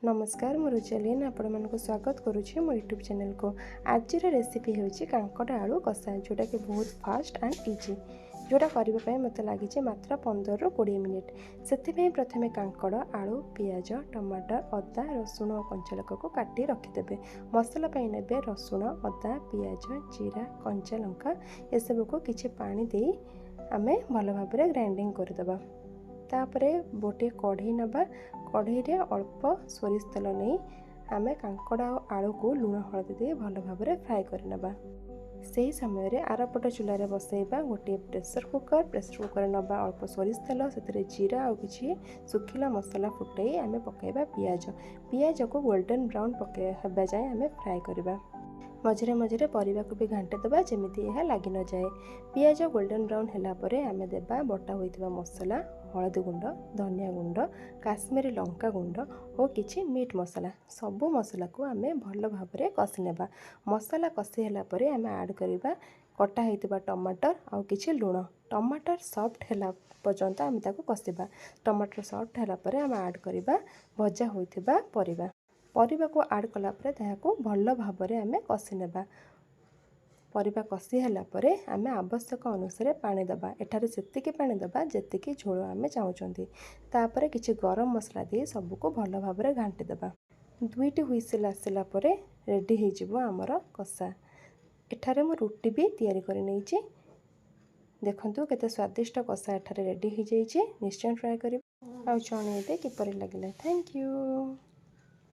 ନମସ୍କାର, ମୁଁ ରୁଚାଲିନ୍ ଆପଣମାନଙ୍କୁ ସ୍ୱାଗତ କରୁଛି ମୋ ୟୁଟ୍ୟୁବ୍ ଚ୍ୟାନେଲକୁ। ଆଜିର ରେସିପି ହେଉଛି କାଙ୍କଡ଼ ଆଳୁ କଷା, ଯେଉଁଟାକି ବହୁତ ଫାଷ୍ଟ ଆଣ୍ଡ ଇଜି, ଯେଉଁଟା କରିବା ପାଇଁ ମୋତେ ଲାଗିଛି ମାତ୍ର 15ରୁ 20 ମିନିଟ୍। ସେଥିପାଇଁ ପ୍ରଥମେ କାଙ୍କଡ଼, ଆଳୁ, ପିଆଜ, ଟମାଟର, ଅଦା, ରସୁଣ ଓ କଞ୍ଚାଲଙ୍କାକୁ କାଟି ରଖିଦେବେ। ମସଲା ପାଇଁ ନେବେ ରସୁଣ, ଅଦା, ପିଆଜ, ଜିରା, କଞ୍ଚା ଲଙ୍କା। ଏସବୁକୁ କିଛି ପାଣି ଦେଇ ଆମେ ଭଲ ଭାବରେ ଗ୍ରାଇଣ୍ଡିଙ୍ଗ କରିଦେବା। ତାପରେ ଗୋଟିଏ କଢ଼େଇ ନେବା। କଢ଼େଇରେ ଅଳ୍ପ ସୋରିଷ ତେଲ ନେଇ ଆମେ କାଙ୍କଡ଼ ଆଉ ଆଳୁକୁ ଲୁଣ ହଳଦୀ ଦେଇ ଭଲ ଭାବରେ ଫ୍ରାଏ କରିନେବା। ସେହି ସମୟରେ ଆରପଟ ଚୁଲାରେ ବସାଇବା ଗୋଟିଏ ପ୍ରେସର କୁକର୍। ପ୍ରେସର କୁକର୍ରେ ନେବା ଅଳ୍ପ ସୋରିଷ ତେଲ, ସେଥିରେ ଜିରା ଆଉ କିଛି ଶୁଖିଲା ମସଲା ଫୁଟାଇ ଆମେ ପକାଇବା ପିଆଜ। ପିଆଜକୁ ଗୋଲ୍ଡେନ୍ ବ୍ରାଉନ୍ ହେବା ଯାଏଁ ଆମେ ଫ୍ରାଏ କରିବା। ମଝିରେ ମଝିରେ ପରିବାକୁ ବି ଘାଣ୍ଟି ଦେବା, ଯେମିତି ଏହା ଲାଗି ନଯାଏ। ପିଆଜ ଗୋଲ୍ଡେନ୍ ବ୍ରାଉନ୍ ହେଲା ପରେ ଆମେ ଦେବା ବଟା ହୋଇଥିବା ମସଲା, ହଳଦୀ ଗୁଣ୍ଡ, ଧନିଆ ଗୁଣ୍ଡ, କାଶ୍ମୀରୀ ଲଙ୍କା ଗୁଣ୍ଡ ଓ କିଛି ମିଟ୍ ମସଲା। ସବୁ ମସଲାକୁ ଆମେ ଭଲ ଭାବରେ କଷି ନେବା। ମସଲା କଷି ହେଲା ପରେ ଆମେ ଆଡ଼୍ କରିବା କଟା ହୋଇଥିବା ଟମାଟର ଆଉ କିଛି ଲୁଣ। ଟମାଟର ସଫ୍ଟ ହେଲା ପର୍ଯ୍ୟନ୍ତ ଆମେ ତାକୁ କଷିବା। ଟମାଟର ସଫ୍ଟ ହେଲା ପରେ ଆମେ ଆଡ଼୍ କରିବା ଭଜା ହୋଇଥିବା ପରିବା। ପରିବାକୁ ଆଡ଼୍ କଲା ପରେ ତାହାକୁ ଭଲ ଭାବରେ ଆମେ କଷି ନେବା। ପରିବା କଷି ହେଲା ପରେ ଆମେ ଆବଶ୍ୟକ ଅନୁସାରେ ପାଣି ଦେବା। ଏଠାରେ ସେତିକି ପାଣି ଦେବା, ଯେତିକି ଝୋଳ ଆମେ ଚାହୁଁଛନ୍ତି। ତାପରେ କିଛି ଗରମ ମସଲା ଦେଇ ସବୁକୁ ଭଲ ଭାବରେ ଘାଣ୍ଟି ଦେବା। ଦୁଇଟି ହୁଇସିଲ୍ ଆସିଲା ପରେ ରେଡ଼ି ହେଇଯିବ ଆମର କଷା। ଏଠାରେ ମୁଁ ରୁଟି ବି ତିଆରି କରି ନେଇଛି। ଦେଖନ୍ତୁ, କେତେ ସ୍ୱାଦିଷ୍ଟ କଷା ଏଠାରେ ରେଡ଼ି ହେଇଯାଇଛି। ନିଶ୍ଚୟ ଟ୍ରାଏ କରିବେ ଆଉ ଜଣେଇବେ କିପରି ଲାଗିଲା। Thank you.